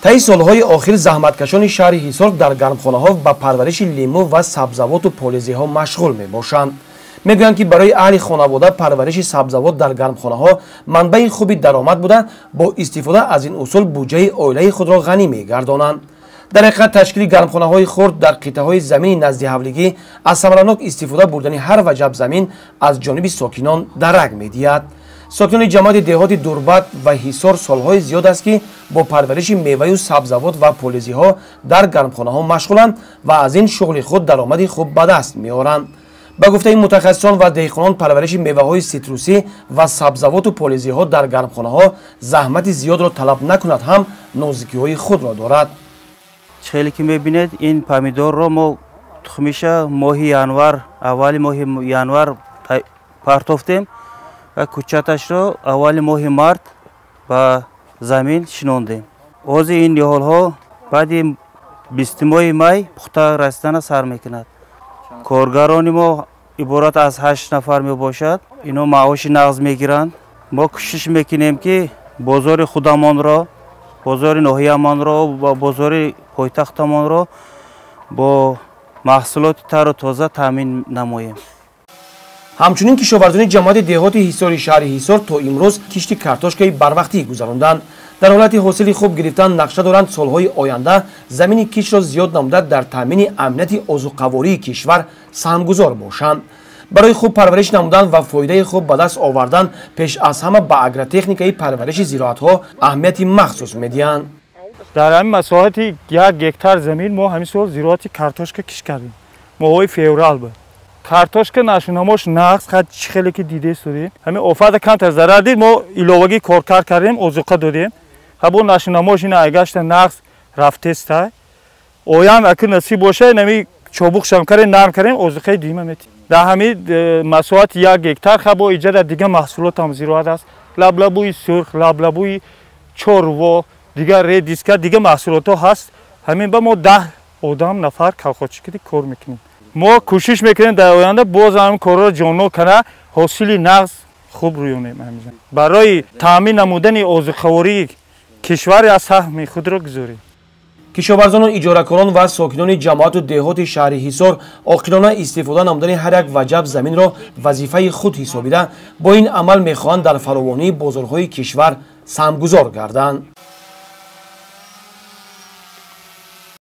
Таи солҳои охир заҳматкашони шаҳри Ҳисор дар гармхонаҳо ба парвариши лимӯ ва сабзавоту полезиҳо машғул мебошанд. Мегӯянд, ки барои аҳли хонавода парвариши сабзавот дар гармхонаҳо манбаи хуби даромад буда, бо истифода аз ин усул буҷаи оилаи худро ғанӣ мегардонанд. Дар ҳақиқат, ташкили гармхонаҳои хурд дар қитъаҳои замини наздиҳавлигӣ аз самаранок истифода бурдани ҳар ваҷаб замин аз ҷониби сокинон дарак медиҳад. Сокинони ҷамоати деҳоти Дурбат ва Ҳисор солҳои зиёд аст, ки бо парвариши меваю сабзавот ва полезиҳо дар гармхонаҳо машғуланд ва аз ин шуғли худ даромади хуб ба даст меоранд. Ба гуфтаи мутахассисон ва деҳқонон, парвариши меваҳои ситрусӣ ва сабзавоту полезиҳо дар гармхонаҳо заҳмати зиёдро талаб накунад ҳам, нозикиҳои худро дорад. Хеле ки мебинед, ин помидорро мо тухмиша моҳи январ, аввали моҳи январ партофтем ва кӯчаташро аввали моҳи март ба замин шинондем. Ҳозир ин ниҳолҳо баъди 20 моҳи май пухта расидана сар мекунад. Коргарони мо иборат аз ҳашт нафар мебошад. Ино маоши нағз мегиранд. Мо кӯшиш мекунем, ки бозори худамонро, бозори ноҳиямонро ва бозори пойтахтамонро бо маҳсулоти тару тоза таъмин намоем. Ҳамчунин кишоварзони ҷамоати деҳоти Ҳисори шаҳри Ҳисор то имрӯз кишти картошкаи барвақтӣ гузаронданд. Дар ҳолати ҳосили хуб гирифтан нақша доранд, солҳои оянда замини киштро зиёд намуда, дар таъмини амнияти озуқавории кишвар саҳмгузор бошанд. Барои хуб парвариш намудан ва фоидаи хуб ба даст овардан пеш аз ҳама ба агротехникаи парвариши зироатҳо аҳамияти махсус медиҳанд. Дар ҳамин масоҳати 1 гектар замин мо ҳамин сол зироати картошка кишт кардем. Моҳҳои феврал буд. Картошка нашунамош нағз қад, чӣ хеле ки диде судем. Ҳамин офата камтар зарар дид, мо иловагӣ коркард кардем, озуқа додем. Ҳабо нашунамош ина айгашта нағз рафтеста. Оям аки насиб боша, нами чобуқшам кардем, нарм кардем, озуқаи дуюма метем. Дар ҳамин масоҳати 1 гектар хабо иҷада дига маҳсулотам зироат аст: лаблабуи сурх, лаблабуи чорво, дигар редиска, дига маҳсулотҳо ҳаст. Ҳамин ба мо 10 одам нафар колхозчӣ кор мекунем. Мо кӯшиш мекунем, дар оянда боз ҳамин корро ҷоннок кана, ҳосили нағз хуб рӯёнем, барои таъмин намудани озуқавории кишвар аз саҳми худро гузорем. Кишоварзону иҷоракорон ва сокинони ҷамоату деҳоти шаҳри Ҳисор оқилона истифода намудани ҳар як ваҷаб заминро вазифаи худ ҳисобида, бо ин амал мехоҳанд дар фаровонии бозорҳои кишвар саҳмгузор гарданд.